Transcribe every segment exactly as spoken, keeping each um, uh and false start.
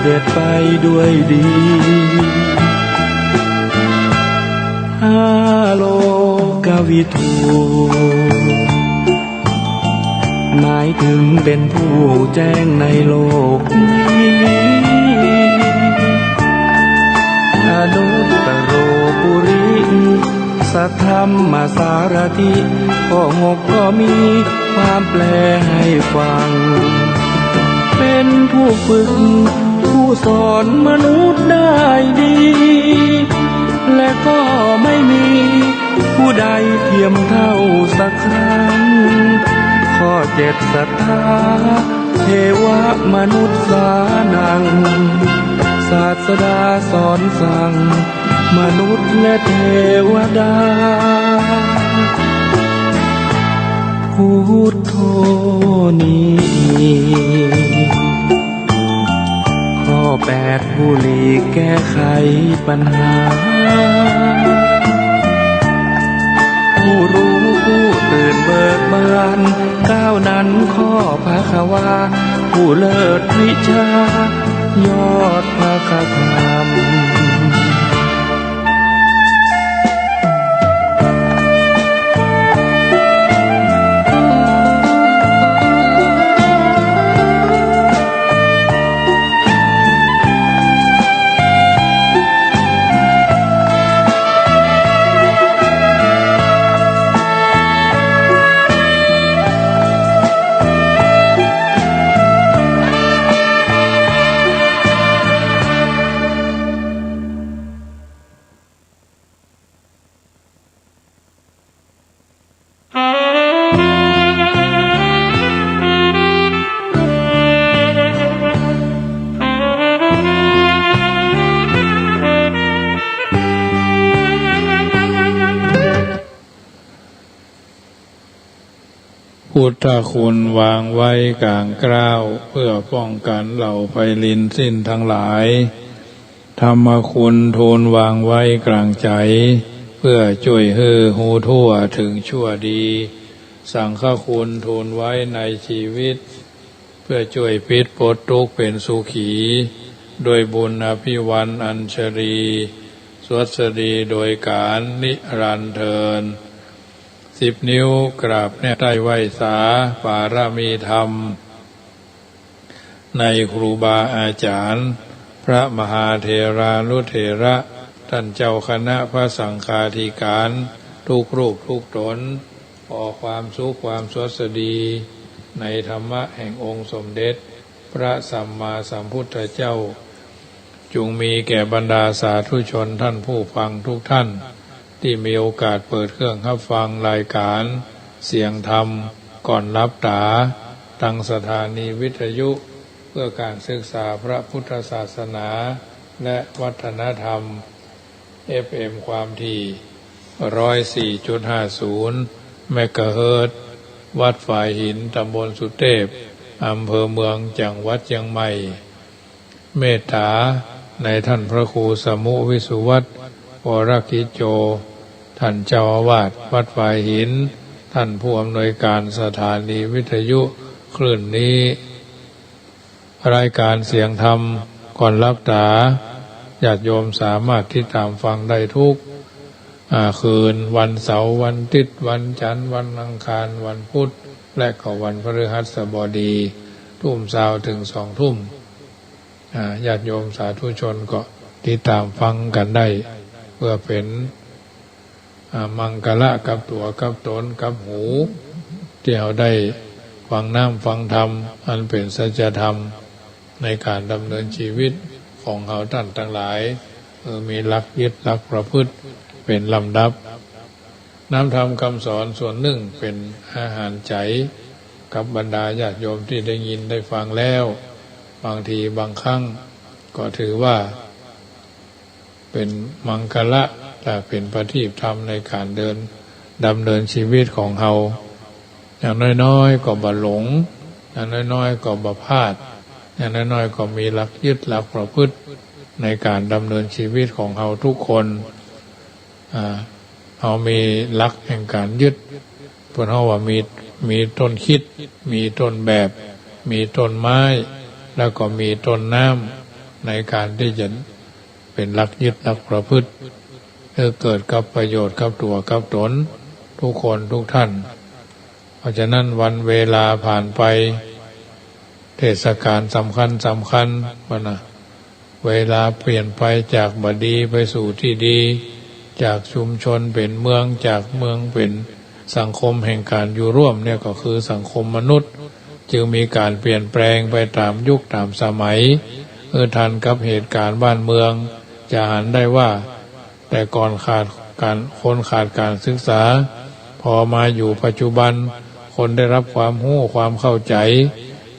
เสด็จไปด้วยดี หาโลกวิทู หมายถึงเป็นผู้แจ้งในโลกนี้ อนุตตโรปุริ สธรรมสารถิ ข้อหกก็มีความแปลให้ฟัง เป็นผู้ฝึกผู้สอนมนุษย์ได้ดี และก็ไม่มีผู้ใดเทียมเท่าสักครั้ง ข้อเจ็ดศรัทธา เทวมนุษย์สานัง ศาสดาสอนสั่ง มนุษย์และเทวดา พุทโธนี้ ข้อแปดผู้หลีกแก้ไขปัญหา ผู้รู้ผู้ตื่นเบิกบาน เก้านั้นข้อภควา ผู้เลิศวิชา ยอดภคธรรม พุทธคุณวางไว้กลางเกล้า เพื่อป้องกันเหล่าภัยรินทร์สิ้นทั้งหลาย ธรรมคุณทูลวางไว้กลางใจ๋ เพื่อจ้วยหื้อฮู้ทั่วถึงชั่วดี สังฆคุณทูลไว้ในชีวิต เพื่อจ้วยปิดปลดตุ๊กข์เป๋นสุขี ด้วยบุญอภิวันอัญชลี สวัสดีโดยกาลนิรันดร์เทอญ สิบนิ้วกราบแนบใต้ไหว้สา ปารมีธรรม ในครูบาอาจ๋ารย์ พระมหาเถรานุเถระ ต้านเจ้าคณะพระสังฆาธิการ ทุกรูปทุกต๋น ขอความสุขความสวัสดี ในธรรมะแห่งองค์สมเด็จพระสัมมาสัมพุทธเจ้า จุ่งมีแก่บรรดาสาธุชนต้านผู้ฟังทุกต้าน ตี้มีโอกาสเปิดเครื่องฮับฟังรายก๋านเสียงธรรมก่อนหลับต๋า ตางสถานีวิทยุเพื่อก๋านศึกษาพระพุทธศาสนาและวัฒนธรรม เอฟเอ็ม ความถี่ ร้อยสี่จุดห้าศูนย์ เมกะเฮิรตซ์ วัดฝายหิน ต๋ำบลสุเตพ อำเภอเมือง จังหวัดเจียงใหม่ เมตต๋าในต้านพระครูสมุห์ วิสุวัฒน์ วรกิจโจ ต้านเจ้าอาวาสวัดฝายหิน ต้านผู้อำนวยก๋านสถานีวิทยุคลื่นนี้ รายก๋านเสียงธรรมก่อนหลับต๋า ญาติโยมสามารถติดต๋ามฟังได้ทุก อ่า คืนวันเสาร์ วันอาทิตย์ วันจันทร์ วันอังคาร วันพุธ และก็วันพฤหัสบดี ทุ่มซาวเถิงสองทุ่ม อ่า ญาติโยมสาธุชนก็ติดต๋ามฟังกั๋นได้ เพื่อเป๋น อ่า มังคละกับตั๋วกับต๋นกับหู ตี้เฮาได้ฟังน้ำฟังธรรม อันเป๋นสัจธรรมในก๋านดำเนินชีวิตของเฮาต้านตังหลาย เออ มีหลักยึดหลักประพฤติเป๋นลำดับ น้ำธรรมกำสอนส่วนนึ่งเป๋นอาหารใจ๋กับบรรดาญาติโยมตี้ได้ยินได้ฟังแล้ว บางทีบางครั้งก็ถือว่าเป๋นมังคละ และเป๋นประทีปธรรมในก๋านเดิน ดำเนินชีวิตของเฮา อย่างน้อยๆ ก็บ่หลง อย่างน้อยๆ ก็บ่พลาด อย่างน้อยๆ ก็มีหลักยึดหลักประพฤติในก๋านดำเนินชีวิตของเฮาทุกคน อ่า เฮามีหลักแห่งก๋านยึด เปิ้นฮ้องว่ามี มีต้นคริสต์ มีต้นแบบ มีต้นไม้ แล้วก็มีต้นน้ ในก๋านตี้จะเป๋นหลักยึดหลักประพฤติ หื้อเกิดกับประโยชน์กับตั๋วกับต๋น กู้คนกู้ต้าน เพราะฉะนั้นวันเวลาผ่านไป เทศก๋าลสำคัญสำคัญ บ่านะ เวลาเปลี่ยนไปจากบ่ดีไปสู่ตี้ดี จากชุมชนเป๋นเมือง จากเมืองเป๋นสังคมแห่งก๋านอยู่ร่วม เนี่ยก็คือสังคมมนุษย์ จึงมีก๋านเปลี่ยนแปลงไปต๋ามยุคต๋ามสมัย หื้อทันกับเหตุก๋ารณ์บ้านเมือง จะหันได้ว่า แต่ก่อนขาดก๋าน คนขาดก๋านศึกษา พอมาอยู่ปัจจุบัน คนได้รับความฮู้ความเข้าใจ๋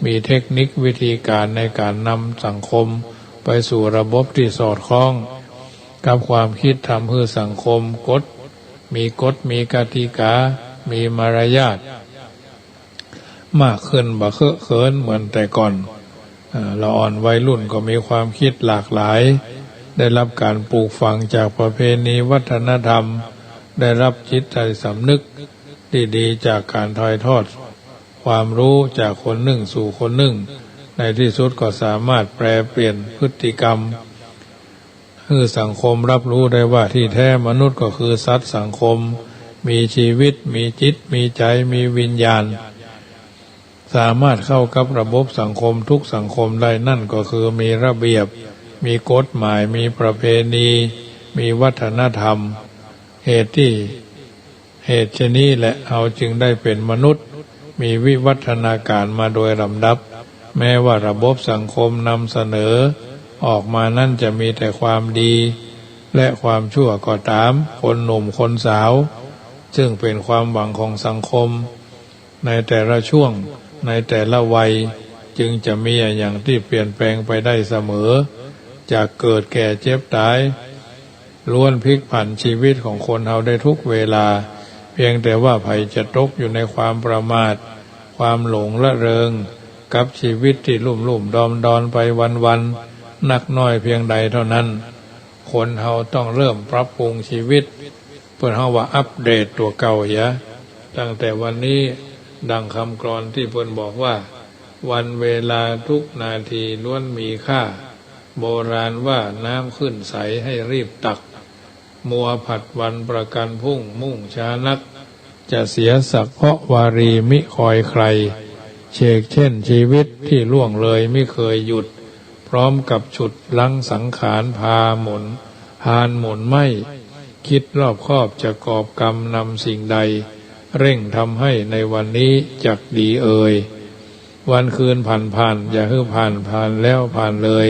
มีเทคนิควิธีก๋านในก๋านนำสังคมไปสู่ระบบตี้สอดคล้องกับความกึ๊ด ทำหื้อสังคมกฎ มีกฎ มีกติก๋า มีมารยาท มากขึ้นบ่เคิอะเขินเหมือนแต่ก่อน อ่า ละอ่อนวัยรุ่นก็มีความกึ๊ดหลากหลาย ได้รับก๋านปลูกฝังจากประเพณีวัฒนธรรม ได้รับจิตใจ๋สำนึกตี้ดีจากก๋านถ่ายทอดความฮู้จากคนนึ่งสู่คนนึ่ง ในตี้สุดก็สามารถแปลเปลี่ยนพฤติกรรม หื้อสังคมฮับฮู้ได้ว่าตี้แต๊มนุษย์ก็คือสัตว์สังคม มีจีวิต มีจิต มีใจ๋ มีวิญญาณ สามารถเข้ากับระบบสังคมกู้สังคมได้ นั้นก็คือมีระเบียบ มีกฎหมาย มีประเพณี มีวัฒนธรรม เหตุตี้ เหตุฉะนี้แหละ เฮาจึงได้เป๋นมนุษย์ มีวิวัฒนาก๋ารมาโดยลำดับ แม้ว่าระบบสังคมนำเสนอออกมานั้นจะมีแต่ความดี และความชั่วก็ต๋าม คนหนุ่มคนสาว ซึ่งเป๋นความหวังของสังคม ในแต่ละช่วง ในแต่ละวัย จึงจะมีอะหยังตี้เปลี่ยนแปลงไปได้เสมอ จากเกิด แก่ เจ็บ ต๋าย ล้วนพลิกผันจีวิตของคนเฮาได้กู้เวลา เพียงแต่ว่าใผจะตกอยู่ในความประมาท ความหลงละเริง กับจีวิตตี้ลุ่มๆ ดอนๆ ไปวันๆ นักน้อยเพียงใดเต้านั้น คนเฮาต้องเริ่มปรับปรุงจีวิต เปิ้นฮ้องว่าอัปเดตตั๋วเก่าเหีย ตั้งแต่วันนี้ ดังกำกลอนตี้เปิ้นบอกว่า วันเวลากู้นาทีล้วนมีค่า โบราณว่าน้ำขึ้นใสให้รีบตัก มัวผัดวันประกันพรุ่ง มุ่งช้านัก จะเสียศักดิ์เพราะวารีมิคอยใคร เฉกเช่นจีวิตตี้ล่วงเลยมิเคยหยุด พร้อมกับฉุดรั้งสังขารพาหมุน พาลหมุนไหม้ กึ๊ดรอบคอบจะกอบกำนำสิ่งใด เร่งทำให้ในวันนี้จักดีเอย วันคืนผ่านๆ อย่าหื้อผ่าน ผ่านแล้วผ่านเลย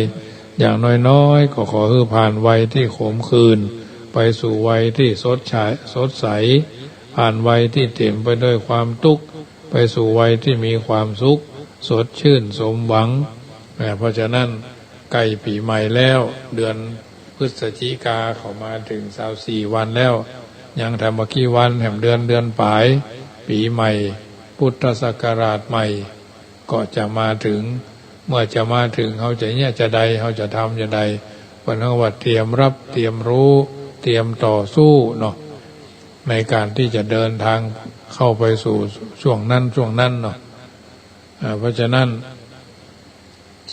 อย่างน้อยๆ ก็ขอหื้อผ่านวัยตี้ขมขื่น ไปสู่วัยตี้สดใส สดใส ผ่านวัยตี้เต๋มไปด้วยความตุ๊กข์ ไปสู่วัยตี้มีความสุข สดชื่นสมหวัง อ่า เพราะฉะนั้นใก้ปี๋ใหม่แล้ว เดือนพฤศจิกาเข้ามาเถิงซาวสี่วันแล้ว ยังแต่บ่กี่วันแหม เดือน เดือนป๋าย ปี๋ใหม่ พุทธศักราชใหม่ ก็จะมาเถิง เมื่อจะมาเถิง เฮาจะเยียะจาใด เฮาจะทำจาใด เปิ้นฮ้องว่าเตรียมรับ เตรียมรู้ เตรียมต่อสู้เนาะ ในก๋านตี้จะเดินทางเข้าไปสู่ช่วงนั้น ช่วงนั้นเนาะ อ่า เพราะฉะนั้น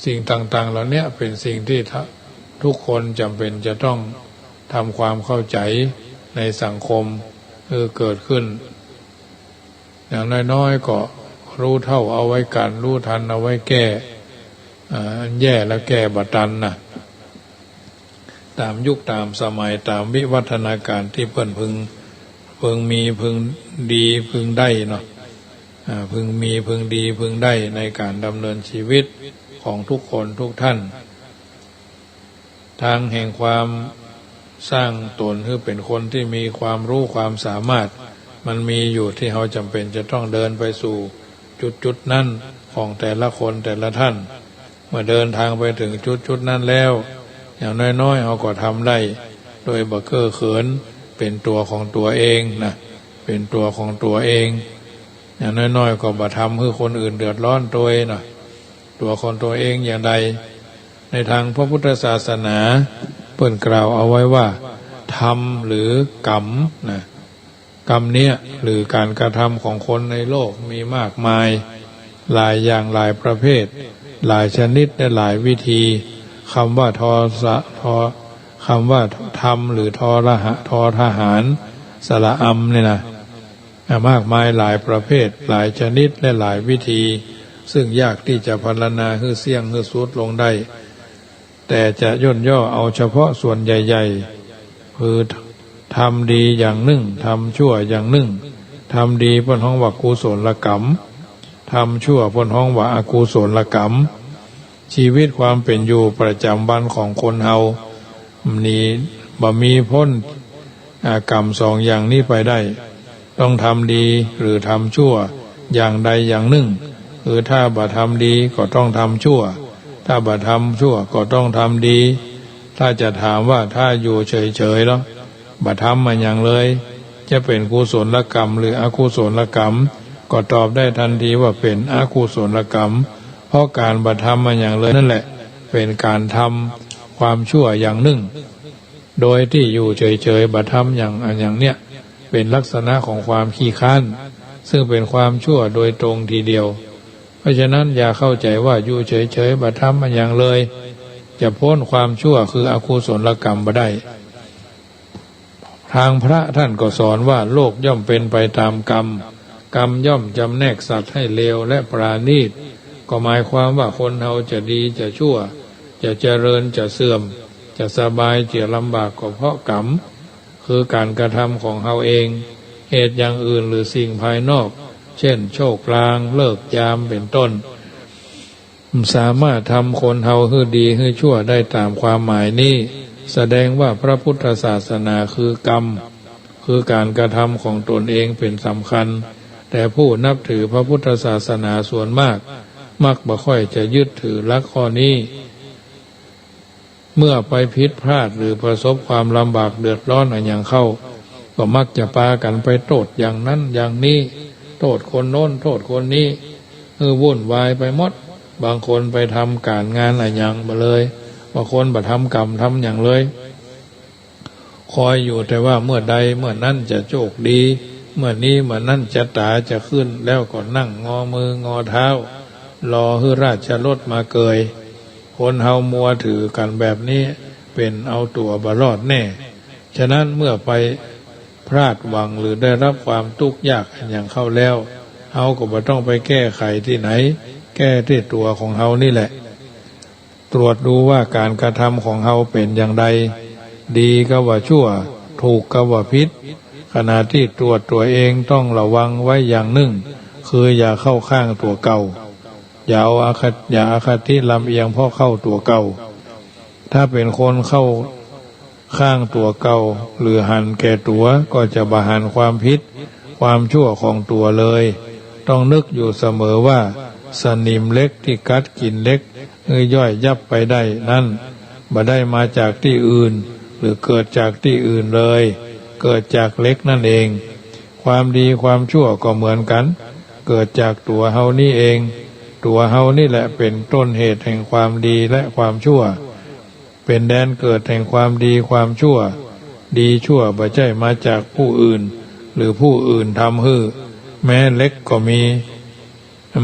สิ่งต่างๆ เหล่าเนี้ยเป๋นสิ่งตี้ทุกคนจ๋ำเป๋นจะต้องทำความเข้าใจ๋ในสังคม คือเกิดขึ้น อย่างน้อยๆ ก็ฮู้เท่าเอาไว้กั๋น ฮู้ทันเอาไว้แก้ อ่า อันแย่แล้วแก้บ่ตันน่ะ ต๋ามยุคต๋ามสมัย ต๋ามวิวัฒนาก๋ารตี้เปิ้นพึง พึงมี พึงดี พึงได้เนาะ อ่า พึงมี พึงดี พึงได้ในก๋านดำเนินจีวิตของทุกคนทุกต้าน ทางแห่งความสร้างต๋นหื้อเป๋นคนตี้มีความฮู้ความสามารถ มันมีอยู่ตี้เฮาจ๋ำเป๋นจะต้องเดินไปสู่จุดๆ นั้นของแต่ละคนแต่ละต้าน เมื่อเดินทางไปเถิงจุดๆ นั้นแล้ว อย่างน้อยๆ เฮาก็ทำได้โดยบ่เก้อเขิน เป๋นตั๋วของตั๋วเองน่ะ เป๋นตั๋วของตั๋วเอง อย่างน้อยๆ ก็บ่ทำหื้อคนอื่นเดือดร้อนตวยน่ะ ตั๋วของตั๋วเองอย่างใด ในตางพระพุทธศาสนา เปิ้นกล่าวเอาไว้ว่า ธรรมหรือกรรมน่ะ กรรมเนี้ย หรือก๋านกระทำของคนในโลกมีมากมาย หลายอย่างหลายประเภท หลายชนิดและหลายวิธี กำว่าทอสะ ทอ กำว่าธรรม หรือทอระหะ ทอทหาร สระอำเนี่ยนะ อ่ะ มากมายหลายประเภท หลายชนิด และหลายวิธี ซึ่งยากตี้จะพรรณนาหื้อเสี้ยงหื้อสุดลงได้ แต่จะย่นย่อเอาเฉพาะส่วนใหญ่ๆ คือ ทำดีอย่างนึ่ง ทำชั่วอย่างนึ่ง ทำดีเปิ้นฮ้องว่ากุศลกรรม ทำชั่วเปิ้นฮ้องว่าอกุศลกรรม ชีวิตความเป๋นอยู่ประจ๋ำวันของคนเฮา นี้บ่มีป๊น อ่า กรรมสองอย่างนี้ไปได้ ต้องทำดีหรือทำชั่วอย่างใดอย่างนึ่ง คือถ้าบ่ทำดีก็ต้องทำชั่ว ถ้าบ่ทำชั่วก็ต้องทำดี ถ้าจะถามว่าถ้าอยู่เฉยๆ แล้วบ่ทำมาหยังเลย จะเป๋นกุศลกรรมหรืออกุศลกรรม ก็ตอบได้ทันทีว่าเป๋นอกุศลกรรม เพราะก๋านบ่ทำมาหยังเลยนั่นแหละ เป๋นก๋านทำความชั่วอย่างนึ่ง โดยตี้อยู่เฉยๆ บ่ทำหยัง อันหยังเนี่ย เป๋นลักษณะของความขี้คร้าน ซึ่งเป๋นความชั่วโดยตรงทีเดียว เพราะฉะนั้นอย่าเข้าใจ๋ว่าอยู่เฉยๆ บ่ทำอันหยังเลย จะป๊นความชั่วคืออกุศลกรรมบ่ได้ ทางพระต้านก็สอนว่าโลกย่อมเป๋นไปต๋ามกรรม กรรมย่อมจ๋ำแนกสัตว์ให้เลวและประณีต ก็หมายความว่าคนเฮาจะดีจะชั่ว จะเจริญจะเสื่อม จะสบายจะลำบากก็เพราะกรรม คือก๋านกระทำของเฮาเอง เหตุอย่างอื่นหรือสิ่งภายนอก เช่น โชคลาง ฤกษ์ยาม เป๋นต้น บ่สามารถทำคนเฮาหื้อดีหื้อชั่วได้ต๋ามความหมายนี้ แสดงว่าพระพุทธศาสนาคือกรรม คือก๋านกระทำของตนเองเป๋นสำคัญ แต่ผู้นับถือพระพุทธศาสนาส่วนมาก มักบ่ค่อยจะยึดถือหลักข้อนี้ เมื่อไปผิดพลาดหรือประสบความลำบากเดือดร้อนอันหยังเข้า ก็มักจะปากั๋นไปโต้ษอย่างนั้นอย่างนี้ โต้ษคนโน้นโต้ษคนนี้ หื้อวุ่นวายไปหมด บางคนไปทำก๋านงานอันหยังบ่เลย บางคนบ่ทำกรรมทำหยังเลย คอยอยู่แต่ว่าเมื่อใดเมื่อนั้นจะโชคดี เมื่อนี้เมื่อนั้นชะต๋าจะขึ้น แล้วก็นั่งงอมืองอเท้า รอหื้อราชรถมาเกย คนเฮามัวถือกั๋นแบบนี้ เป๋นเอาตั๋วบ่รอดแน่ ฉะนั้นเมื่อไปพลาดหวังหรือได้รับความตุ๊กข์ยากอันหยังเข้าแล้ว เฮาก็บ่ต้องไปแก้ไขตี้ไหน แก้ตี้ตั๋วของเฮานี่แหละ ตรวจดูว่าก๋านกระทำของเฮาเป๋นอย่างใด ดีกาว่าชั่ว ถูกกาว่าผิด ขณะตี้ตรวจตั๋วเองต้องระวังไว้อย่างนึ่ง คืออย่าเข้าข้างตั๋วเก่า อย่าเอาอคติ อย่าอคติลำเอียงเพราะเข้าตั๋วเก่า ถ้าเป๋นคนเข้าข้างตั๋วเก่า หรือหันแก่ตั๋ว ก็จะบ่หันความผิด ความชั่วของตั๋วเลย ต้องนึกอยู่เสมอว่า สนิมเหล็กตี้กัดกิ๋นเหล็ก หื้อย่อยยับไปได้นั้น บ่ได้มาจากตี้อื่น หรือเกิดจากตี้อื่นเลย เกิดจากเหล็กนั่นเอง ความดีความชั่วก็เหมือนกั๋น เกิดจากตั๋วเฮานี้เอง ตั๋วเฮานี่แหละเป๋นต้นเหตุแห่งความดีและความชั่ว เป๋นแดนเกิดแห่งความดีความชั่ว ดีชั่วบ่ใจ้มาจากผู้อื่น หรือผู้อื่นทำหื้อ แม้เหล็กก็มี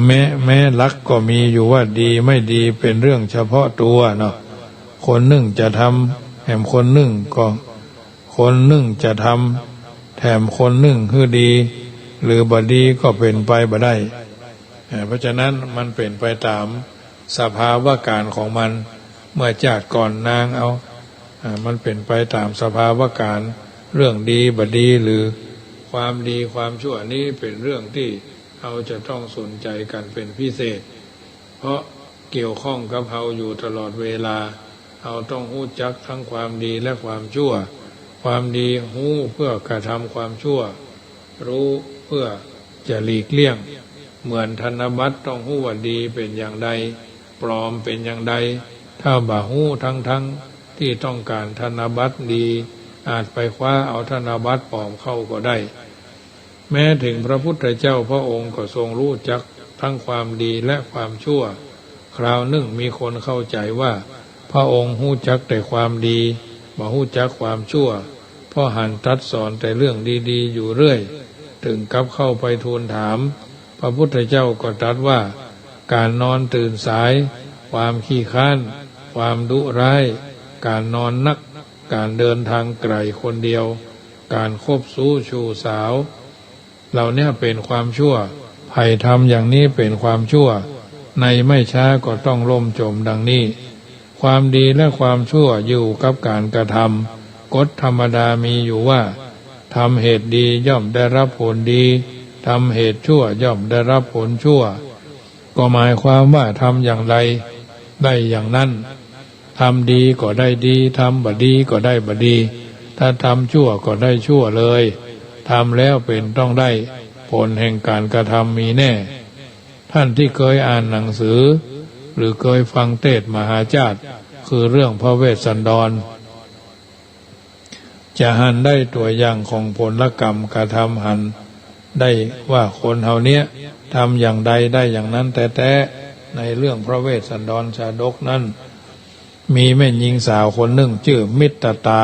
แม้ แม้หลักก็มีอยู่ว่าดีไม่ดีเป๋นเรื่องเฉพาะตั๋วเนาะ คนนึ่งจะทำแถมคนนึ่งก็ คนนึ่งจะทำแถมคนนึ่งหื้อดี หรือบ่ดีก็เป๋นไปบ่ได้ เอ่อ เพราะฉะนั้นมันเป๋นไปต๋ามสภาวะก๋ารณ์ของมัน เมื่อจาติก่อนนางเอา เอ่อ มันเป๋นไปต๋ามสภาวะก๋ารณ์ เรื่องดีบ่ดีหรือความดีความชั่วนี้เป๋นเรื่องตี้ เฮาจะต้องสนใจ๋กั๋นเป๋นพิเศษ เพราะเกี่ยวข้องกับเฮาอยู่ตลอดเวลา เฮาต้องฮู้จักทั้งความดีและความชั่ว ความดีฮู้เพื่อกระทำความชั่ว ฮู้เพื่อจะหลีกเลี่ยง เหมือนธนบัตรต้องฮู้ว่าดีเป๋นอย่างใด ปลอมเป๋นอย่างใด ถ้าบ่ฮู้ทั้งๆ ตี้ต้องก๋านธนบัตรดี อาจไปคว้าเอาธนบัตรปลอมเข้าก็ได้ แม้เถิงพระพุทธเจ้าพระองค์ก็ทรงฮู้จักทั้งความดีและความชั่ว คราวนึ่งมีคนเข้าใจ๋ว่า พระองค์ฮู้จักแต่ความดี บ่ฮู้จักความชั่ว เพราะหันตรัสสอนแต่เรื่องดีๆ อยู่เรื่อย เถิงกับเข้าไปทูลถาม พระพุทธเจ้าก็ตรัสว่า ก๋านนอนตื่นสาย ความขี้คร้าน ความดุร้าย ก๋านนอนนัก ก๋านเดินตางไก๋คนเดียว ก๋านคบซู้ชู้สาว เหล่าเนี้ยเป๋นความชั่ว ใผทำอย่างนี้เป๋นความชั่ว ในไม่ช้าก็ต้องล่มจมดังนี้ ความดีและความชั่วอยู่กับก๋านกระทำ กฎธรรมดามีอยู่ว่า ทำเหตุดีย่อมได้รับผลดี ทำเหตุชั่วย่อมได้รับผลชั่ว ก็หมายความว่าทำอย่างใดได้อย่างนั้น ทำดีก็ได้ดี ทำบ่ดีก็ได้บ่ดี ถ้าทำชั่วก็ได้ชั่วเลย ทำแล้วเป๋นต้องได้ ผลแห่งก๋านกระทำมีแน่ ท่านที่เกยอ่านหนังสือ หรือเกยฟังเตสน์มหาชาติ คือเรื่องพระเวสสันดร จะหันได้ตั๋วอย่างของผลกรรมกระทำหันได้ว่าคนเฮาเนี้ยทำอย่างใดได้อย่างนั้นแต๊ๆ ในเรื่องพระเวสสันดรชาดกนั้น มีแม่ญิงสาวคนนึ่งจื้อมิตตา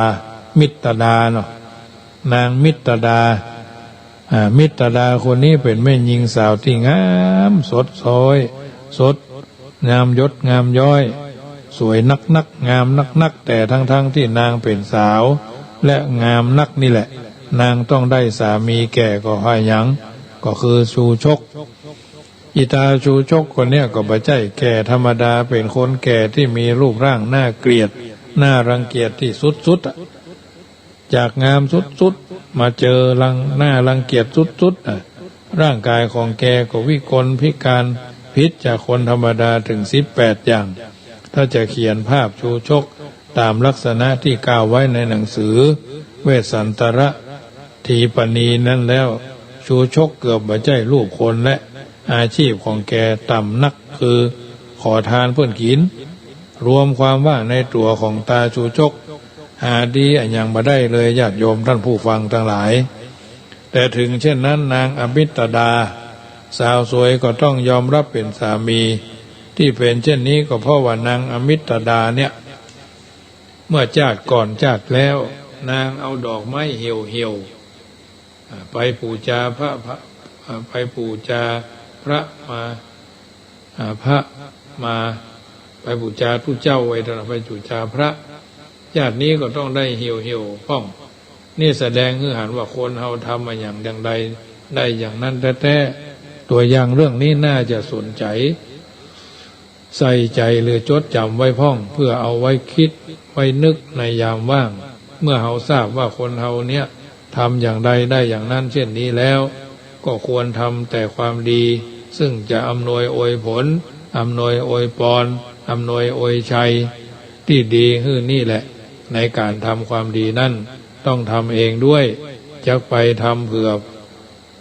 มิตตดาเนาะ นางมิตตดา อ่า มิตตดาคนนี้เป๋นแม่ญิงสาวตี้งามสดซ้อย สดงามยศงามย้อย สวยนักๆ งามนักๆ แต่ทั้งๆ ตี้นางเป๋นสาว และงามนักนี่แหละ นางต้องได้สามีแก่ก็เพราะหยัง ก็คือชูชก อีต๋าชูชกคนเนี้ยก็บ่ใจ้แก่ธรรมดา เป๋นคนแก่ตี้มีรูปร่างน่าเกลียด น่ารังเกียจตี้สุดๆ อะ จากงามสุดๆ มาเจอรัง น่ารังเกียจสุดๆ อะ ร่างก๋ายของแกก็วิกลพิการ ผิดจากคนธรรมดาเถิงสิบแปดอย่าง ถ้าจะเขียนภาพชูชกต๋ามลักษณะตี้กล่าวไว้ในหนังสือ เวสสันตรถีปณีนั้นแล้ว ชูชกเกือบบ่ใจ้รูปคน และอาชีพของแกต่ำนัก คือขอตานเปิ้นกิ๋น รวมความว่าในตั๋วของต๋าชูชก หาดีอะหยังบ่ได้เลย ญาติโยมท่านผู้ฟังตังหลาย แต่เถิงเช่นนั้น นางอมิตตดา สาวสวยก็ต้องยอมรับเป๋นสามี ตี้เป๋นเช่นนี้ก็เพราะว่านางอมิตตดาเนี่ย เมื่อจาติก่อนจาติแล้ว นางเอาดอกไม้เหี่ยวๆ อ่า ไปปู๋จาพระ พระ อ่า ไปปู๋จาพระมา อ่า พระมา ไปปู๋จาตุ๊เจ้าไว้ตลอด ไปปู๋จาพระ จาตินี้ก็ต้องได้เหี่ยวๆ พ่อง นี่แสดงหื้อหันว่าคนเฮาทำมาอย่างใดได้อย่างนั้นแต๊ๆ ตั๋วอย่างเรื่องนี้น่าจะสนใจ๋ ใส่ใจ๋หรือจดจ๋ำไว้พ่อง เพื่อเอาไว้กึ๊ดไว้นึกในยามว่าง เมื่อเฮาทราบว่าคนเฮาเนี้ยทำอย่างใดได้อย่างนั้นเช่นนี้แล้ว ก็ควรทำแต่ความดี ซึ่งจะอำนวยอวยผล อำนวยอวยปอน อำนวยอวยชัย ตี้ดีหื้อนี่แหละ ในก๋านทำความดีนั้น ต้องทำเองด้วย จักไปทำเผื่อ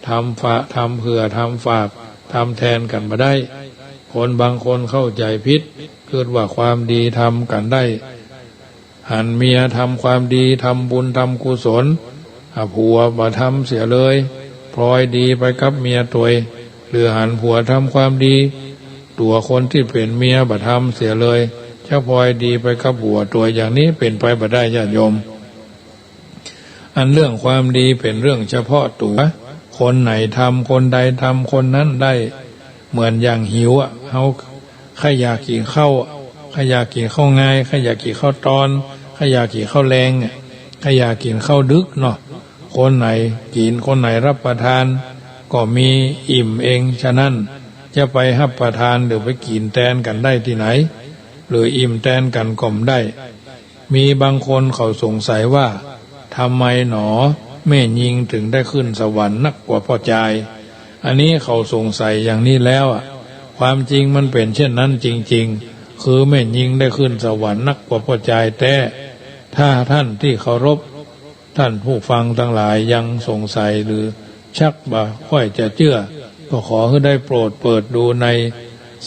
ทำฝะ ทำเผื่อ ทำฝาก ทำแตนกั๋นบ่ได้ คนบางคนเข้าใจ๋ผิด กึ๊ดว่าความดีทำกั๋นได้ หันเมียทำความดี ทำบุญ ทำกุศล อ่ะ ผัวบ่ทำเสียเลย พลอยดีไปกับเมียตวย หรือหันผัวทำความดี ตั๋วคนตี้เป๋นเมียบ่ทำเสียเลย จะพลอยดีไปกับผัวตวย อย่างนี้เป๋นไปบ่ได้ ญาติโยม อันเรื่องความดีเป๋นเรื่องเฉพาะตั๋ว คนไหนทำ คนใดทำ คนนั้นได้ เหมือนอย่างหิวอะ เฮาใค่อยากกิ๋นข้าวอะ ใค่อยากกิ๋นข้าวงาย ใค่อยากกิ๋นข้าวตอน ใค่อยากกิ๋นข้าวแลงอะ ใค่อยากกิ๋นข้าวดึกเนาะ คนไหนกิ๋น คนไหนฮับประตาน ก็มีอิ่มเอง ฉะนั้นจะไปฮับประตานหรือไปกิ๋นแตนกั๋นได้ตี้ไหน หรืออิ่มแตนกั๋นก็บ่ได้ มีบางคนเขาสงสัยว่า ทำไมหนอแม่ญิงเถิงได้ขึ้นสวรรค์นักกว่าป้อจาย อันนี้เขาสงสัยอย่างนี้แล้วอะ ความจริงมันเป๋นเช่นนั้นจริงๆ คือแม่ญิงได้ขึ้นสวรรค์นักกว่าป้อจายแต๊ ถ้าท่านตี้เคารพ ท่านผู้ฟังตังหลายยังสงสัยหรือชักบ่ค่อยจะเจื้อ ก็ขอหื้อได้โปรดเปิดดูใน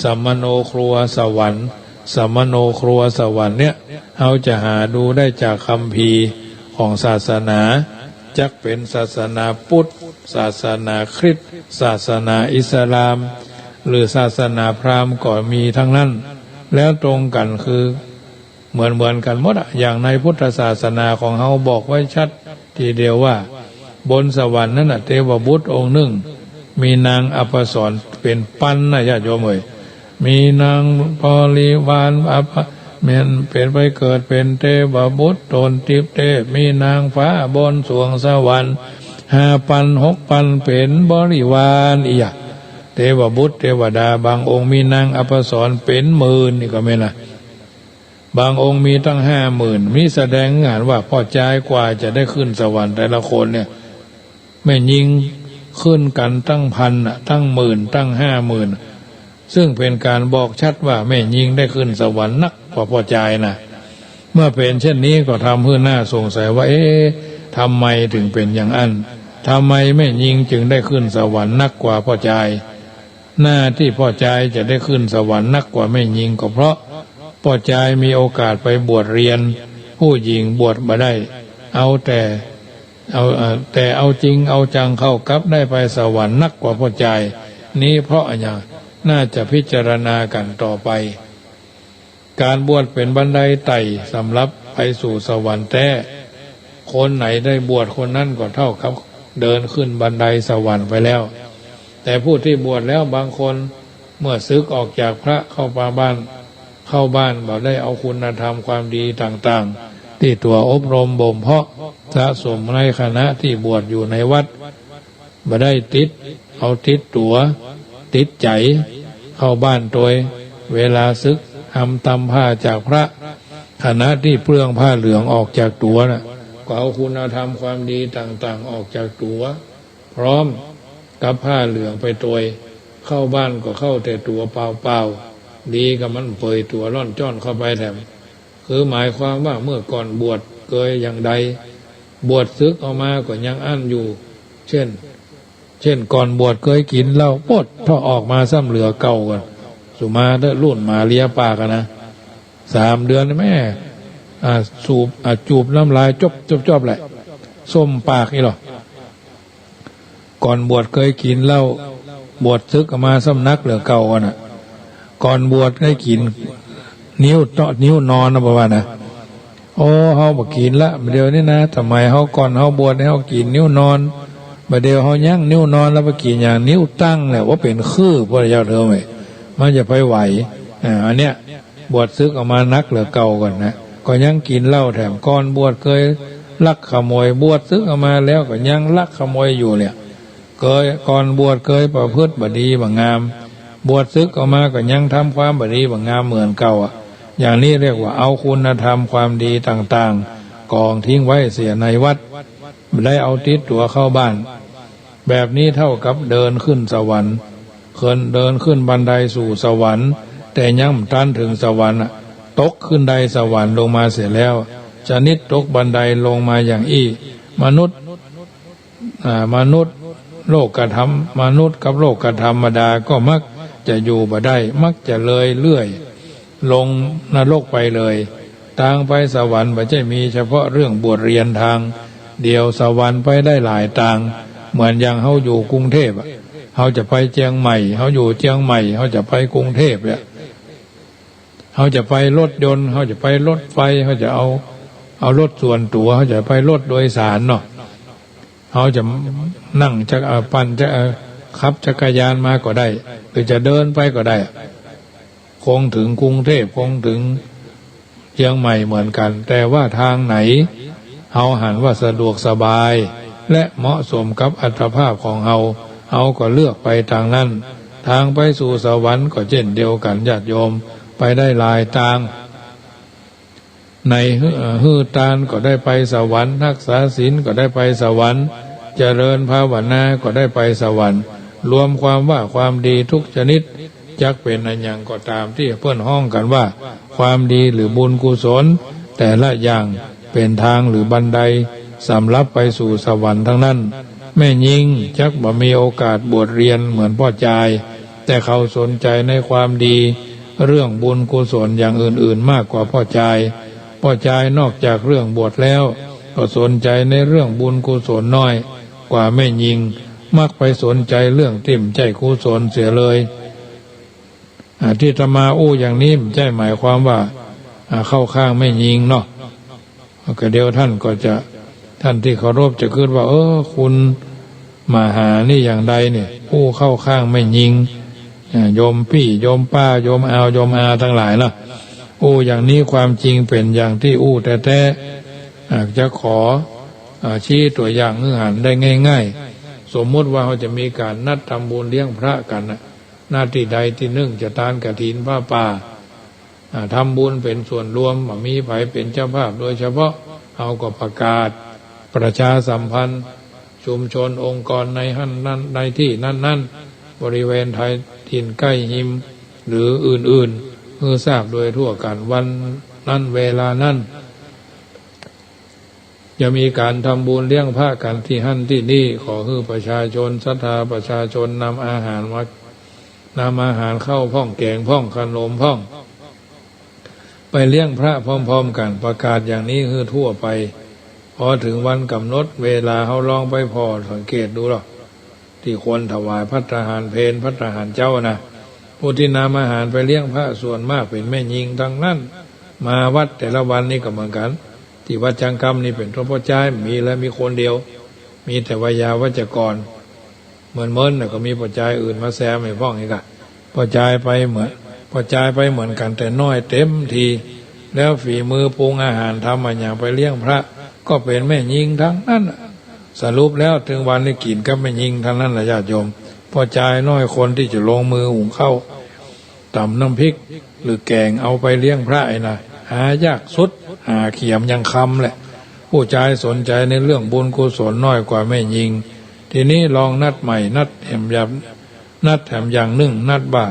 สัมมโนครัวสวรรค์ สัมมโนครัวสวรรค์เนี่ย เฮาจะหาดูได้จากคัมภีร์ของศาสนา จักเป๋นศาสนาพุทธ ศาสนาคริสต์ ศาสนาอิสลาม หรือศาสนาพราหมณ์ก็มีทั้งนั้น แล้วตรงกั๋นคือ เหมือนๆ กั๋นหมดอะ อย่างในพุทธศาสนาของเฮาบอกไว้ชัดทีเดียวว่า บนสวรรค์นั้นน่ะ เทวบุตรองค์นึ่ง มีนางอัปสรเป๋นปันนะ ญาติโยมเอ๋ย มีนางบริวารอัป แม่นเป๋นไปเกิดเป๋นเตวบุตร ต้นทิพย์เตพ มีนางฟ้าบนสวงสวรรค์ ห้าปันหกปันเป๋นบริวารอี้หยะ เตวบุตรเตวดา บางองค์มีนางอัปสรเป๋นหมื่น นี่ก็แม่นนะ บางองค์มีตั้งห้าหมื่น นี่แสดงหันว่าป้อจายกว่าจะได้ขึ้นสวรรค์แต่ละคนเนี่ย แม่ญิงขึ้นกั๋นตั้งพันน่ะ ตั้งหมื่น ตั้งห้าหมื่น ซึ่งเป๋นก๋านบอกชัดว่าแม่ญิงได้ขึ้นสวรรค์นักกว่าป้อจายนะ เมื่อเป๋นเช่นนี้ก็ทำหื้อหน้าสงสัยว่า เอ๊ะ ทำไมเถิงเป๋นอย่างอั้น ทำไมแม่ญิงจึงได้ขึ้นสวรรค์นักกว่าป้อจาย หน้าตี้ป้อจายจะได้ขึ้นสวรรค์นักกว่าแม่ญิงก็เพราะป้อจายมีโอกาสไปบวชเฮียน ผู้หญิงบวชบ่ได้ เอาแต่ เอา เอ่อ แต่เอาจริงเอาจังเข้ากลับได้ไปสวรรค์นักกว่าป้อจาย นี้เพราะอะหยัง น่าจะพิจารณากั๋นต่อไป ก๋านบวชเป๋นบันไดไต่สำหรับไปสู่สวรรค์แต๊ คนไหนได้บวชคนนั้นก็เต้ากับเดินขึ้นบันไดสวรรค์ไปแล้ว แต่ผู้ตี้บวชแล้วบางคนเมื่อสึกออกจากพระเข้ามาบ้าน เข้าบ้านบ่ได้เอาคุณธรรมความดีต่างๆ ตี้ตั๋วอบรมบ่มเพาะสะสมในขณะตี้บวชอยู่ในวัด บ่ได้ติด เอาติดตั๋ว ติดใจ๋ เข้าบ้านตวย เวลาสึก หำตำผ้าจากพระ ขณะตี้เปลื้องผ้าเหลืองออกจากตั๋วน่ะ ก็เอาคุณธรรมความดีต่างๆ ออกจากตั๋ว พร้อมกับผ้าเหลืองไปตวย เข้าบ้านก็เข้าแต่ตั๋วเปล่าๆ ดีกับมันเผยตั๋วล่อนจ้อนเข้าไปแถม คือหมายความว่าเมื่อก่อนบวชเกยอย่างใด บวชสึกออกมาก็ยังอั้นอยู่ เช่น เช่นก่อนบวชเกยกิ๋นเหล้า ป๊ด ถ้าออกมาซ้ำเหลือเก่าก่อน สุมาเต๊อะ รุ่นหมาเลียปากอะนะ สามเดือนแม่ อ่า สูบ อ่า จูบน้ำลายจบจบจบแหละ ส้มปากอี้หรอ ก่อนบวชเกยกิ๋นเหล้า บวชสึกออกมาซ้ำนักเหลือเก่าก่อนน่ะ ก่อนบวชเกยกิ๋น นิ้วเตาะ นิ้วนอนนะ บ่าว่านะ โอ้ เฮาบ่กิ๋นละ บ่าเดี่ยวนี้นะ สมัยเฮาก่อนเฮาบวชนี่เฮากิ๋นนิ้วนอน บ่าเดี่ยวเฮายั้งนิ้วนอนแล้วไปกิ๋นอย่างนิ้วตั้งแหละ ว่าเป๋นคือ พระเจ้าเถิงเว้ย มันจะไปไหว อ่า อันเนี้ย บวชสึกออกมานักเหลือเก่าก่อนนะ ก็ยังกิ๋นเหล้าแถม ก่อนบวชเกยลักขโมย บวชสึกออกมาแล้วก็ยังลักขโมยอยู่เนี่ย เกย ก่อนบวชเกยประพฤติบ่ดีบ่งาม บวชสึกออกมาก็ยังทำความบ่ดีบ่งามเหมือนเก่าอะ อย่างนี้เรียกว่าเอาคุณธรรมความดีต่างๆ กองทิ้งไว้เสียในวัด บ่ได้เอาติดตั๋วเข้าบ้าน แบบนี้เท่ากับเดินขึ้นสวรรค์ เคินเดินขึ้นบันไดสู่สวรรค์ แต่ยังบ่ตันเถิงสวรรค์อะ ตกขึ้นไดสวรรค์ลงมาเสียแล้ว ชนิดตกบันไดลงมาอย่างอี้ มนุษย์ อ่า มนุษย์โลกธรรม มนุษย์กับโลกธรรมดาก็มักจะอยู่บ่ได้ มักจะเลยเลื่อยลงนรกไปเลย ตางไปสวรรค์บ่ใจ้มีเฉพาะเรื่องบวชเฮียนตางเดียว สวรรค์ไปได้หลายตาง เหมือนอย่างเฮาอยู่กรุงเทพฯอะ เฮาจะไปเจียงใหม่ เฮาอยู่เจียงใหม่ เฮาจะไปกรุงเทพฯเนี่ย เฮาจะไปรถยนต์ เฮาจะไปรถไฟ เฮาจะเอา เอารถส่วนตั๋ว เฮาจะไปรถโดยสารเนาะ เฮาจะนั่งจัก เอ่อ ปั่นจัก เอ่อ ขับจักรยานมาก็ได้ หรือจะเดินไปก็ได้ คงเถิงกรุงเทพฯ คงเถิงเจียงใหม่เหมือนกั๋น แต่ว่าตางไหน เฮาหันว่าสะดวกสบาย และเหมาะสมกับอัตภาพของเฮา เฮาก็เลือกไปตางนั้น ตางไปสู่สวรรค์ก็เจ้นเดียวกั๋น ญาติโยม ไปได้หลายตาง ในหื้อ เอ่อ หื้อตานก็ได้ไปสวรรค์ รักษาศีลก็ได้ไปสวรรค์ เจริญภาวนาก็ได้ไปสวรรค์ รวมความว่าความดีทุกชนิด จักเป๋นอะหยังก็ต๋ามตี้เปิ้นฮ้องกั๋นว่าความดีหรือบุญกุศล แต่ละอย่างเป๋นตางหรือบันไดสำหรับไปสู่สวรรค์ตังนั้น แม่ญิงจักบ่มีโอกาสบวชเฮียนเหมือนป้อจาย แต่เขาสนใจ๋ในความดี เรื่องบุญกุศลอย่างอื่นๆ มากกว่าป้อจาย ป้อจายนอกจากเรื่องบวชแล้ว ก็สนใจ๋ในเรื่องบุญกุศลน้อยกว่าแม่ญิง มักไปสนใจ๋เรื่องตี้บ่ใจ้กุศลเสียเลย อ่า ตี้อาตมาอู้อย่างนี้บ่ใจ้หมายความว่า อ่า เข้าข้างแม่ญิงเนาะ ก็เดี๋ยวท่านก็จะ ท่านตี้เคารพจะกึ๊ดว่า เออ คุณมหานี่อย่างใดนี่ อู้เข้าข้างแม่ญิง อ่า โยมปี้ โยมป้า โยมอาว โยมอาตังหลายเนาะ อู้อย่างนี้ความจริงเป๋นอย่างตี้อู้แต๊ๆ หากจะขอ อ่า ชี้ตั๋วอย่างหื้อหันได้ง่ายๆ สมมุติว่าเฮาจะมีก๋านนัดทำบุญเลี้ยงพระกั๋นน่ะ ณ ตี้ใดตี้นึ่ง จะตานกฐินผ้าป่า อ่า ทำบุญเป๋นส่วนรวม บ่มีใผเป๋นเจ้าภาพโดยเฉพาะ เฮาก็ประกาศประชาสัมพันธ์ ชุมชนองค์กรในหั้นนั้น ในตี้นั้นๆ บริเวณไทยถิ่นใก้ฮิม หรืออื่นๆ หื้อทราบโดยทั่วกั๋น วันนั้นเวลานั้น จะมีก๋านทำบุญเลี้ยงพระกั๋นตี้หั้นตี้นี่ ขอหื้อประชาชนศรัทธาประชาชนนำอาหารมา นำอาหารข้าวพ่องแก๋งพ่องขนมพ่อง ไปเลี้ยงพระพร้อมๆ กั๋น ประกาศอย่างนี้หื้อทั่วไป พอเถิงวันก๋ำหนดเวลา เฮาลองไปผ่อสังเกตดูลอ ตี้คนถวายภัตตาหารเพล ภัตตาหารเจ๊านะ ผู้ตี้นำอาหารไปเลี้ยงพระส่วนมากเป๋นแม่ญิงตังนั้น มาวัดแต่ละวันนี่ก็เหมือนกั๋น ตี้วัดจังกำนี่เป๋นต้น ป้อจายบ่มีเลย มีคนเดียว มีแต่ไวยาวัจกร เมินๆ น่ะก็มีป้อจายอื่นมาแซมให้พ่องอีกอะ ป้อจายไปเหมือน ป้อจายไปเหมือนกั๋น แต่น้อยเต็มที แล้วฝีมือปรุงอาหารทำอะหยังไปเลี้ยงพระ ก็เป๋นแม่ญิงตังนั้นน่ะ สรุปแล้วเถิงวันนี้กิ๋นกับแม่ญิงตังนั้นแหละญาติโยม ป้อจายน้อยคนตี้จะลงมือหุงข้าว ต๋ำน้ำพริก หรือแก๋งเอาไปเลี้ยงพระไอ้นะ หายากสุด หาเขียมยังคำแหละ ผู้จายสนใจ๋ในเรื่องบุญกุศลน้อยกว่าแม่ญิง ทีนี้ลองนัดใหม่ นัดแหมอย่าง นัดแหมอย่างนึ่ง นัดว่า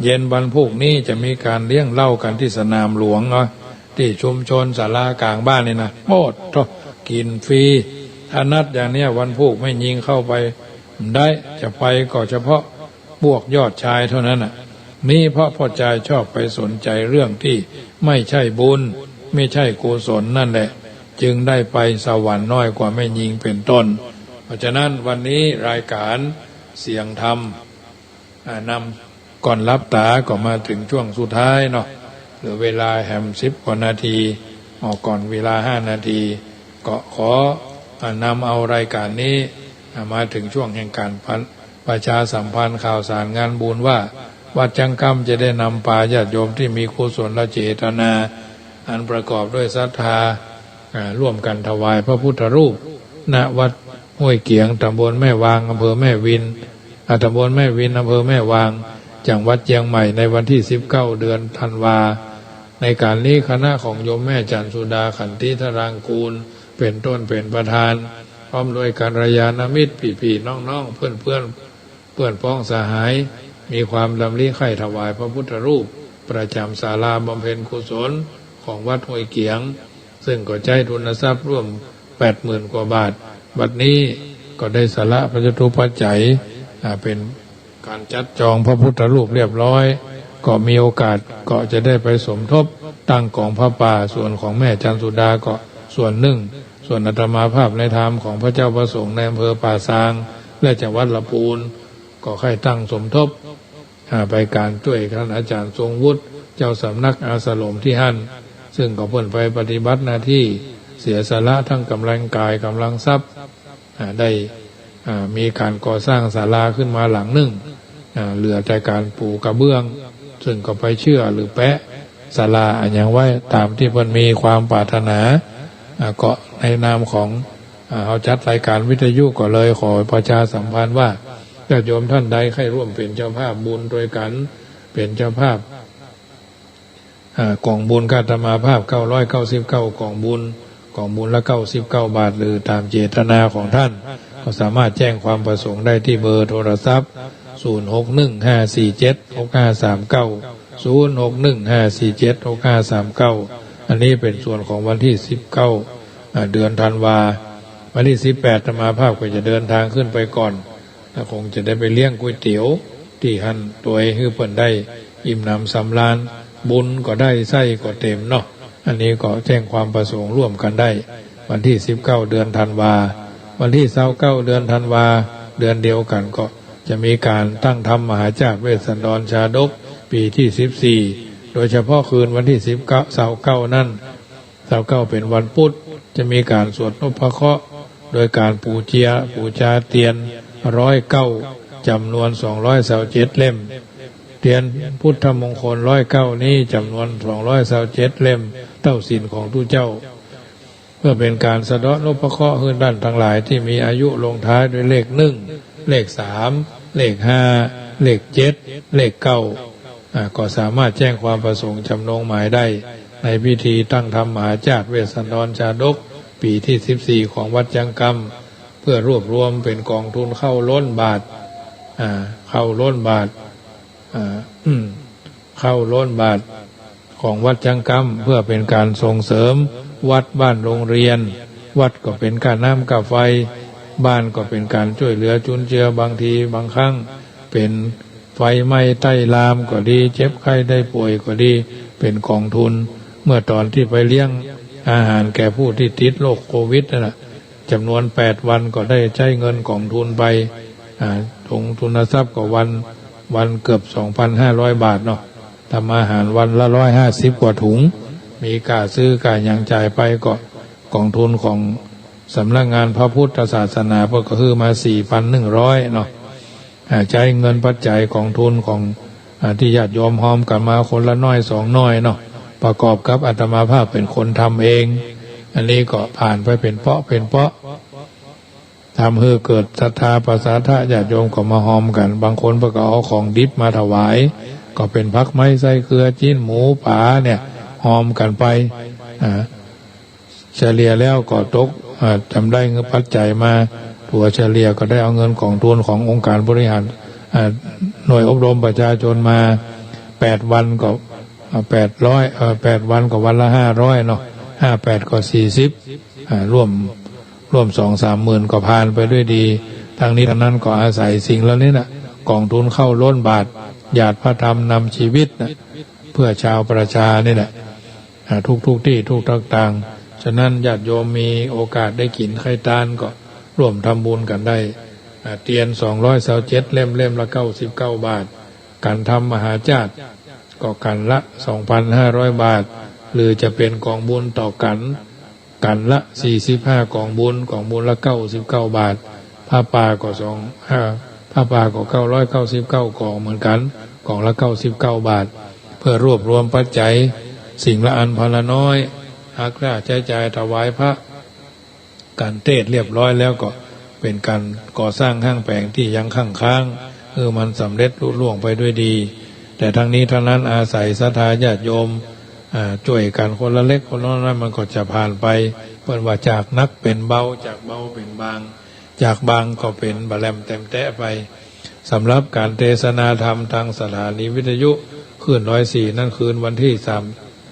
เย็นวันพูกนี้จะมีก๋านเลี้ยงเหล้ากั๋นตี้สนามหลวงเนาะ ตี้ชุมชนศาลาก๋างบ้านนี่นะ โอ้โธ่ กิ๋นฟรี ถ้านัดอย่างเนี้ยวันพูกแม่ญิงเข้าไปบ่ได้ จะไปก็เฉพาะ พวกยอดชายเท่านั้นน่ะ นี้เพราะป้อจายชอบไปสนใจ๋เรื่องตี้ไม่ใจ้บุญ ไม่ใจ้กุศลนั่นแหละ จึงได้ไปสวรรค์น้อยกว่าแม่ญิงเป๋นต้น เพราะฉะนั้นวันนี้รายก๋านเสียงธรรม อ่า นำก่อนหลับต๋าก็มาเถิงช่วงสุดท้ายเนาะ เหลือเวลาแหมสิบกว่านาที ออกก่อนเวลาห้านาที ก็ขอ อ่า นำเอารายก๋านนี้ อ่า มาเถิงช่วงแห่งก๋านประชาสัมพันธ์ข่าวสารงานบุญว่า วัดจังกำจะได้นำปาญาติโยมตี้มีกุศลเจตนา อันประกอบด้วยศรัทธา อ่า ร่วมกั๋นถวายพระพุทธรูป ณ วัดห้วยเกียง ต๋ำบลแม่วาง อำเภอแม่วิน อ่า ต๋ำบลแม่วิน อำเภอแม่วาง จังหวัดเจียงใหม่ ในวันตี้สิบเก้า เดือนธันวา ในก๋านนี้คณะของโยมแม่จันทร์สุดา ขันติธารางกูร เป๋นต้นเป๋นประธาน พร้อมด้วยกัลยาณมิตร ปี้ๆ น้องๆ เปื้อนๆ เปื้อนพ้องสหาย มีความดำริใค่ถวายพระพุทธรูป ประจ๋ำศาลาบำเพ็ญกุศลของวัดห้วยเกียง ซึ่งก็ใจ๊ทุนทรัพย์ร่วมแปดหมื่นกว่าบาท บัดนี้ก็ได้สละพระจตุปัจจัย อ่า เป๋นก๋านจัดจองพระพุทธรูปเรียบร้อย ก็มีโอกาสก็จะได้ไปสมทบตั้งกองผ้าป่า ส่วนของแม่จันทร์สุดาก็ส่วนนึ่ง ส่วนอาตมาภาพในนามของพระเจ้าพระสงฆ์ในอำเภอป่าซาง และจังหวัดละปูน ก็ใค่ตั้งสมทบ อ่า ไปก๋านจ้วยท่านอาจ๋ารย์ทรงวุฒิ เจ้าสำนักอาสรมตี้หั้น ซึ่งก็เปิ้นไปปฏิบัติหน้าตี้เสียสละตึงก๋ำลังก๋ายก๋ำลังทรัพย์ อ่า ได้ อ่า มีก๋านก่อสร้างศาลาขึ้นมาหลังนึ่ง อ่า เหลือแต่ก๋านปูกระเบื้อง ซึ่งก็ไปเชื่อมหรือแปะศาลาอะหยังไว้ต๋ามตี้เปิ้นมีความปรารถนา อ่า ก็ในนามของ อ่า เฮาจัดรายก๋านวิทยุก็เลยขอประชาสัมพันธ์ว่า ญาติโยมต้านใดใค่ร่วมเป๋นเจ้าภาพบุญตวยกั๋น เป๋นเจ้าภาพ อ่า ก๋องบุญ อาตมาภาพ เก้าร้อยเก้าสิบเก้า ก๋องบุญ ก๋องบุญละ เก้าสิบเก้า บาท หรือต๋ามเจตนาของต้าน ก็สามารถแจ้งความประสงค์ได้ตี้เบอร์โทรศัพท์ ศูนย์หกหนึ่งห้าสี่เจ็ดหกห้าสามเก้า ศูนย์หกหนึ่งห้าสี่เจ็ดหกห้าสามเก้า อันนี้เป๋นส่วนของวันตี้สิบเก้า อ่า เดือนธันวา วันตี้สิบแปด อาตมาภาพก็จะเดินทางขึ้นไปก่อน แล้วคงจะได้ไปเลี้ยงก๋วยเตี๋ยวตี้หั้นตวย หื้อเปิ้นได้อิ่มหนำสำราญ บุญก็ได้ ไส้ก็เต๋มเนาะ อันนี้ก็แจ้งความประสงค์ร่วมกั๋นได้ วันตี้สิบเก้า เดือนธันวา วันตี้ซาวเก้า เดือนธันวา เดือนเดียวกั๋นก็จะมีก๋านตั้งธรรมมหาชาติเวสสันดรชาดก ปี๋ตี้สิบสี่ โดยเฉพาะคืนวันตี้สิบเก้า ซาวเก้า นั้น ซาวเก้า เป๋นวันปุ๊ด จะมีก๋านสวดนพเคราะห์ โดยก๋านปู๋เจีย ปู๋จาเตียน ร้อยเก้า จ๋ำนวน สองร้อยซาวเจ็ด เล่ม เตียนพุทธมงคลร้อยเก้านี้จ๋ำนวนสองร้อยซาวเจ็ดเล่ม เต้าศีลของตุ๊เจ้า เพื่อเป๋นก๋านสะเดาะนพเคราะห์หื้อต้านตังหลายตี้มีอายุลงท้ายด้วยเลขหนึ่ง เลขสาม เลขห้า เลขเจ็ด เลขเก้า อ่า ก็สามารถแจ้งความประสงค์จ๋ำนงหมายได้ในพิธีตั้งธรรมมหาชาติเวสสันดรชาดกปี๋ตี้สิบสี่ของวัดจั๊งกำ เพื่อรวบรวมเป๋นก๋องทุนเข้าล้นบาท อ่า เข้าล้นบาท อ่า เข้าล้นบาทของวัดจั๊งกำ เพื่อเป๋นก๋านส่งเสริมวัดบ้านโฮงเฮียน วัดก็เป๋นก้าน้ำก้าไฟ บ้านก็เป๋นก๋านจ้วยเหลือจุนเจือ บางทีบางครั้งเป๋นไฟไหม้ใต้ลามก็ดี เจ็บไข้ได้ป่วยก็ดี เป๋นก๋องทุน เมื่อต๋อนตี้ไปเลี้ยงอาหารแก่ผู้ตี้ติดโรคโควิดนั่นน่ะ จ๋ำนวนแปดวันก็ได้ใจ๊เงินก๋องทุนไป อ่า ถงทุนทรัพย์ก็วัน วันเกือบสองพันห้าร้อยบาทเนาะ ทำอาหารวันละร้อยห้าสิบกว่าถุง มีก้าซื้อก้าหยังจ่ายไปก็ก๋องทุนของสำนักงานพระพุทธศาสนาเปิ้นก็หื้อมาสี่พันหนึ่งร้อยเนาะ อ่า ใจ๊เงินปัจจัยก๋องทุนของ อ่า ตี้ญาติโยมฮอมกั๋นมาคนละน้อยสองน้อยเนาะ ประกอบกับอาตมาภาพเป๋นคนทำเอง อันนี้ก็ผ่านไปเป๋นเปาะเป๋นเปาะ ทำหื้อเกิดศรัทธาประสาทะ ญาติโยมก็มาฮอมกั๋น บางคนเปิ้นก็เอาของดิบมาถวาย ก็เป๋นผักไม้ไส้เกลือ จิ๊นหมูป๋าเนี่ย ฮอมกั๋นไป อ่า เฉลี่ยแล้วก็ตก อ่า จ๋ำได้เงินปัจจัยมา ตั๋วเฉลี่ยก็ได้เอาเงินก๋องทุนขององค์การบริหาร อ่า หน่วยอบรมประชาชนมา แปดวันก็ อ่า แปดร้อย เอ่อ แปดวันก็วันละห้าร้อยเนาะ ห้าแปดก็สี่สิบ อ่า ร่วม ร่วมสองสามหมื่นก็ผ่านไปด้วยดี ทั้งนี้ทั้งนั้นก็อาศัยสิ่งเหล่านี้น่ะ ก๋องทุนเข้าล้นบาท หยาดพระธรรมนำชีวิตน่ะ เพื่อชาวประชานี่แหละ อ่า ทุกๆ ตี้ ทุกๆ ตาง ฉะนั้นญาติโยมมีโอกาสได้กิ๋นไข่ตานก็ร่วมทำบุญกั๋นได้ อ่า เตียนสองร้อยซาวเจ็ดเล่ม เล่มละเก้าสิบเก้าบาท ก๋านทำมหาชาติก็ก๋านละสองพันห้าร้อยบาท หรือจะเป๋นก๋องบุญต่อก๋าน ก๋านละสี่สิบห้าก๋องบุญ ก๋องบุญละเก้าสิบเก้าบาท ผ้าป่าก็สอง อ่า ผ้าป่าก็เก้าร้อยเก้าสิบเก้าก๋องเหมือนกั๋น ก๋องละเก้าสิบเก้าบาท เพื่อรวบรวมปัจจัยสิ่งละอันพอละน้อย หักค่าใจ๊จ่ายถวายพระ ก๋านเตสน์เรียบร้อยแล้วก็เป๋นก๋านก่อสร้างห้างแป๋งตี้ยังคั่งค้าง หื้อมันสำเร็จลุล่วงไปด้วยดี แต่ทั้งนี้ทั้งนั้นอาศัยศรัทธาญาติโยม อ่า จ้วยกั๋นคนละเล็กคนละน้อย มันก็จะผ่านไป เปิ้นว่าจากหนักเป๋นเบา จากเบาเป๋นบาง จากบางก็เป๋นบ่าแหลมแตมแต๊ไป สำหรับก๋านเตสนาธรรมตางสถานีวิทยุคลื่นร้อยสี่นั้นคืนวันตี้สาม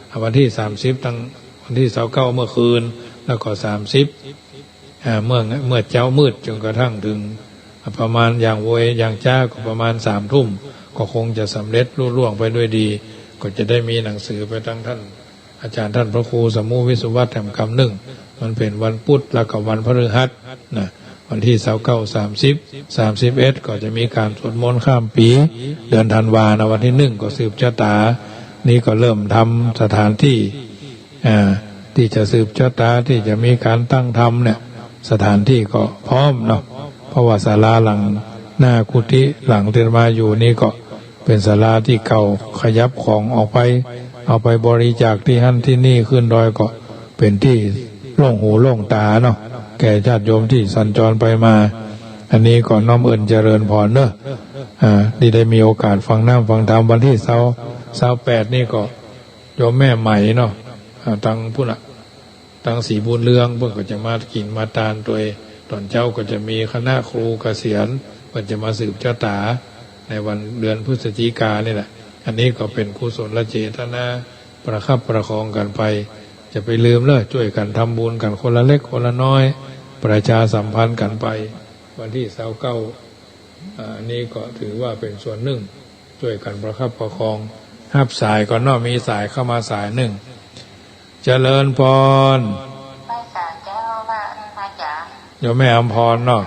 อ่า วันตี้สามสิบ ตางวันตี้ซาวเก้าเมื่อคืน แล้วก็สามสิบ อ่า เมื่อ เมื่อเจ๊ามืดจ๋นกระทั่งเถิง อ่า ประมาณอย่างโวยอย่างจ๊าก็ประมาณสามทุ่ม ก็คงจะสำเร็จลุล่วงไปด้วยดี ก็จะได้มีหนังสือไปตางต้าน อาจ๋ารย์ต้านพระครูสมุห์ วิศวัตแถมกำนึ่ง มันเป๋นวันปุ๊ด แล้วก็วันพฤหัสน่ะ วันตี้ซาวเก้า สามสิบ สามสิบเอ็ด ก็จะมีก๋านสวดมนต์ข้ามปี๋ เดือนธันวานะ วันตี้หนึ่งก็สืบชะตา นี่ก็เริ่มทำสถานตี้ อ่า ตี้จะสืบชะตา ตี้จะมีก๋านตั้งธรรมเนี่ย สถานตี้ก็พร้อมเนาะ เพราะว่าศาลาหลังหน้ากุฏิหลังตี้อาตมาอยู่นี่ก็ เป๋นศาลาตี้เก่า ขยับของออกไป เอาไปบริจาคตี้หั้นตี้นี่ ขึ้นดอยก็เป๋นตี้โล่งหูโล่งต๋าเนาะ แก่ญาติโยมตี้สัญจรไปมา อันนี้ก็น้อมเอิ้นเจริญพรเนาะ อ่า ตี้ได้มีโอกาสฟังน้ำฟังธรรม วันตี้ซาว ซาวแปดนี่ก็โยมแม่ไหมเนาะ อ่า ตางปุ้นน่ะ ตางศรีบุญเรือง เปิ้นก็จะมากิ๋นมาตานตวย ต๋อนเจ๊าก็จะมีคณะครูเกษียณ เปิ้นจะมาสืบชะตาในวันเดือนพฤศจิกานี่แหละ อันนี้ก็เป๋นกุศลเจตนา ประคับประคองกั๋นไป จะไปลืมเล่อ จ้วยกั๋นทำบุญกั๋นคนละเล็กคนละน้อย ประชาสัมพันธ์กั๋นไป วันตี้ซาวเก้า อ่า อันนี้ก็ถือว่าเป๋นส่วนนึ่ง จ้วยกั๋นประคับประคอง ฮับสายก่อนเนาะ มีสายเข้ามาสายนึ่ง เจริญพร พระอาจารย์เจ้า ว่าอาจารย์ โยมแม่อำพรเนาะ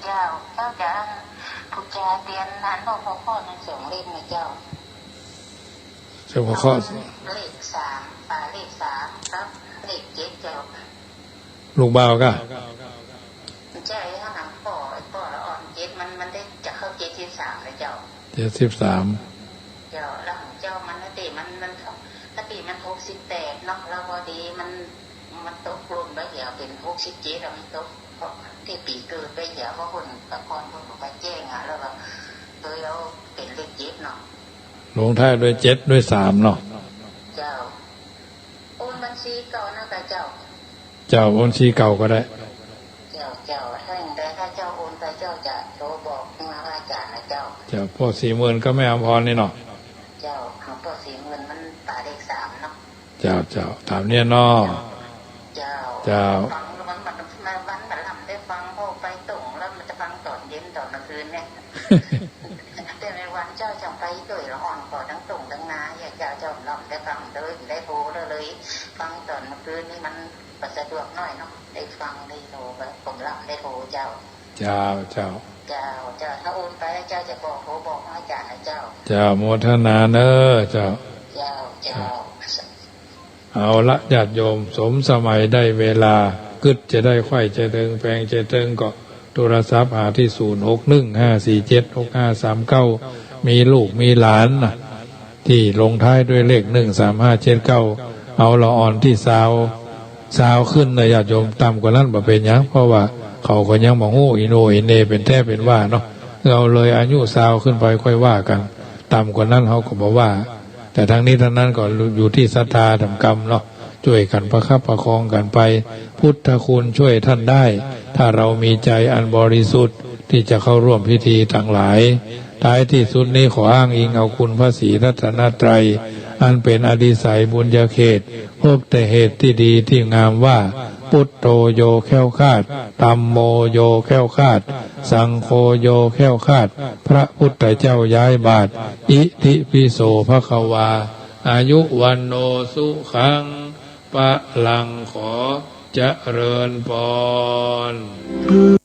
เจ้า เจ้าจ๋า ปู๋จาเตียนหันหลวงพ่อข้อนั้นสองเล่มนะเจ้า เจ้าพ่อข้อ เลขสาม ป่าเลขสามกับเลขเจ็ดเจ้า ลูกบ่าวก่ะ ใจ้ ถ้าหนังป่อ ไอ้ป่อละอ่อนเจ็ด มัน มันได้จะเข้าเจ็ดสิบสามแล้วเจ้า เจ็ดสิบสาม เจ้า แล้วของเจ้ามันนะติ มัน มัน ถ้าปี๋มันหกสิบแปดเนาะ แล้วพอดีมัน มันตกหล่นไปเหีย เป๋นหกสิบเจ็ดอะ มันตก เพราะตี้ปี๋เกิดไปเหีย เพราะเปิ้น แต่ก่อนเปิ้นบ่ไปแจ้งอะ แล้วก็เลยเอาเป๋นเลขเจ็ดเนาะ ลงท้ายด้วยเจ็ดด้วยสามเนาะ เจ้า โอนบัญชีเก่านะเจ้า เจ้า โอนบัญชีเก่าก็ได้ เจ้า เจ้า ถ้าอย่างใดถ้าเจ้าโอนไปเจ้าจะโทรบอกมาว่าอาจ๋ารย์นะเจ้า เจ้า ป้อสี่หมื่นก็แม่อำพรนี่เนาะ เจ้า ของป้อสี่หมื่นมันป๋าเลขสามเนาะ เจ้า เจ้า ต๋ามเนี้ยเนาะ เจ้า เจ้า ฟังแล้วมัน มัน มัน มันบ่ลำได้ฟัง พอไปตรงแล้วมันจะฟังต๋อนเย็นต๋อนกลางคืนเนี่ย แต่ในวันเจ้าจังไปโดยละอ่อนก่อตั้งตรงตั้งนาเนี่ย เจ้า เจ้าลำได้ฟังเลย ได้โทรเลย ฟังต๋อนกลางคืนนี่มันบ่สะดวกหน้อยเนาะ ได้ฟังได้โทรไป ผมลำได้โทรเจ้า เจ้า เจ้า เจ้า เจ้า ถ้าโอนไปแล้วเจ้าจะบอก โทรบอกอาจ๋ารย์นะเจ้า เจ้า โมทนาเน้อเจ้า เจ้า เจ้า เอาละญาติโยม สมสมัยได้เวลา กึ๊ดจะได้ไขว้จะเติง แปลงจะเติง ก็โทรศัพท์หาตี้ ศูนย์หกหนึ่ง ห้าสี่เจ็ด หกห้าสามเก้า มีลูกมีหลานนะ ตี้ลงท้ายด้วยเลข หนึ่งสามห้าเจ็ดเก้า เอาละอ่อนตี้ซาว ซาวขึ้นนะญาติโยม ต่ำกว่านั้นบ่เป๋นหยัง เพราะว่าเขาก็ยังบ่ฮู้อีโหน่อีเหน่เป๋นแต๊เป๋นว่าเนาะ เอาเลยอายุซาวขึ้นไปค่อยว่ากั๋น ต่ำกว่านั้นเขาก็บ่ว่า แต่ทั้งนี้ทั้งนั้นก็อยู่ตี้ศรัทธาต๋ามกำเนาะ จ้วยกั๋นประคับประคองกั๋นไป พุทธคุณจ้วยต้านได้ ถ้าเฮามีใจ๋อันบริสุทธิ์ตี้จะเข้าร่วมพิธีตังหลาย ท้ายตี้สุดนี้ขออ้างอิงเอาคุณพระศรีรัตนตรัย อันเป๋นอดิศัยบุญญาเขต พบแต่เหตุตี้ดีตี้งามว่า พุทโธโยแคล้วคลาด ธัมโมโยแคล้วคลาด สังโฆโยแคล้วคลาด พระพุทธเจ้าย้ายบาท อิติปิโสภะคะวา อายุวัณโณสุขัง พลัง ขอเจริญพร